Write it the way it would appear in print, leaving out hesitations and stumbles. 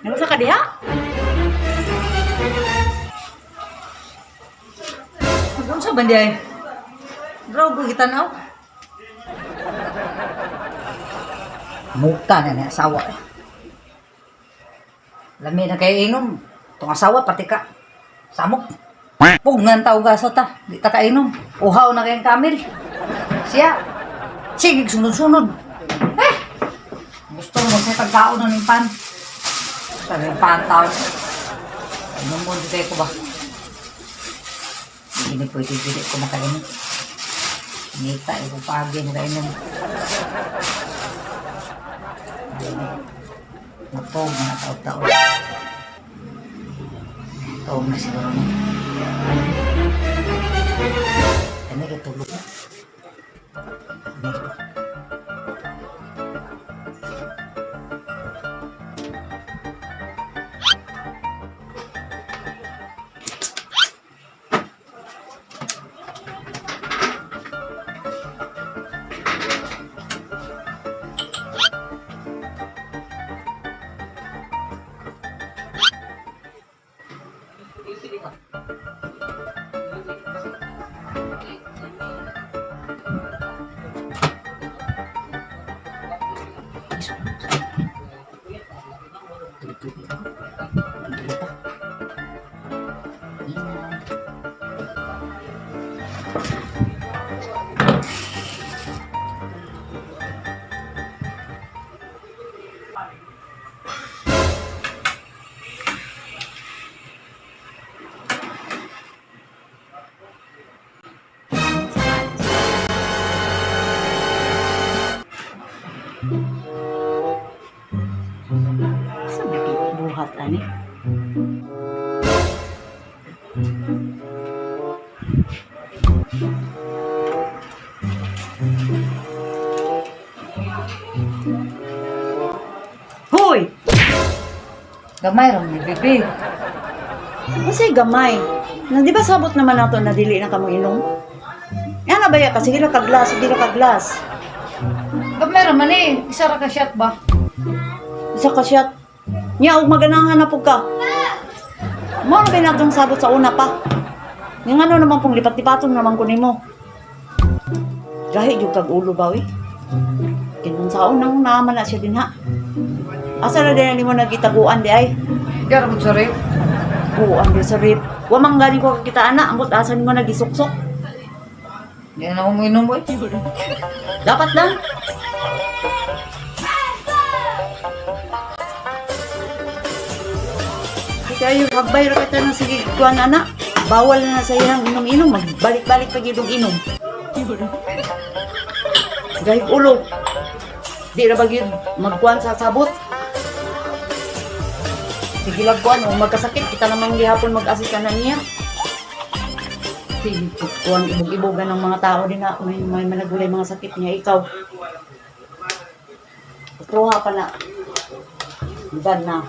Naunsa ka diha? Unsa ba diay? Bro, ko gitanaw. Muka na ni asawa eh. Lami na kay inom. Tong asawa pati ka. Samok. Pugngan ta ugasa ta. Di ta kainom. Uhaw na kayong kamil. Siya. Sige, sunod-sunod. Eh! Gusto mo sa pagkaon na ning pan. Sabi pan taon. Inom mo di ko ba? Hindi pwede dili ko makainom. Ngita, ipapagi makainom. Matog na taon-taon. Taon na siguro na. Ano kay tulog na? Ano? Tulog-tulog ako. Tulog pa. Inay. Sa buhat ani? Hoy! Gamay ra ni bebe. Unsay gamay? Na di ba sabot naman nato na dili na kamo inom? Yan na ba ya ka? Sige ra ka glass, sige ra ka glass. Gamay ra man eh. Isa ra ka shot ba? Isa ka shot. Nya og maganahan na pud ka. Mao na ba natong sabot sa una pa? Nga ano naman pong lipat-lipaton naman ko nimo. Gahi jud kag ulo ba we? Kinunsaon nang naman na siya din ha. Asa na din nimo nagitaguan di ay? Diyan ra sa rep. Buan di sa rip. Wa man gani ko kakita ana, ambot asa nimo nagisuksok. Di na ako mainom boy. Dapat lang. Kayo, hagbay ra kita ng sige kuan ana. Bawal na sa iyang inom-inom, magbalik-balik pag idong inom. Gahig ulo. Di ra ba gyud magkuan sa sabot? Sige lang kuan, o magkasakit kita namang gihapon mag-assist na niya. Sige, kuan ibog-ibogan ng mga tao din na may managulay mga sakit niya ikaw. Truha pa na. Iban na.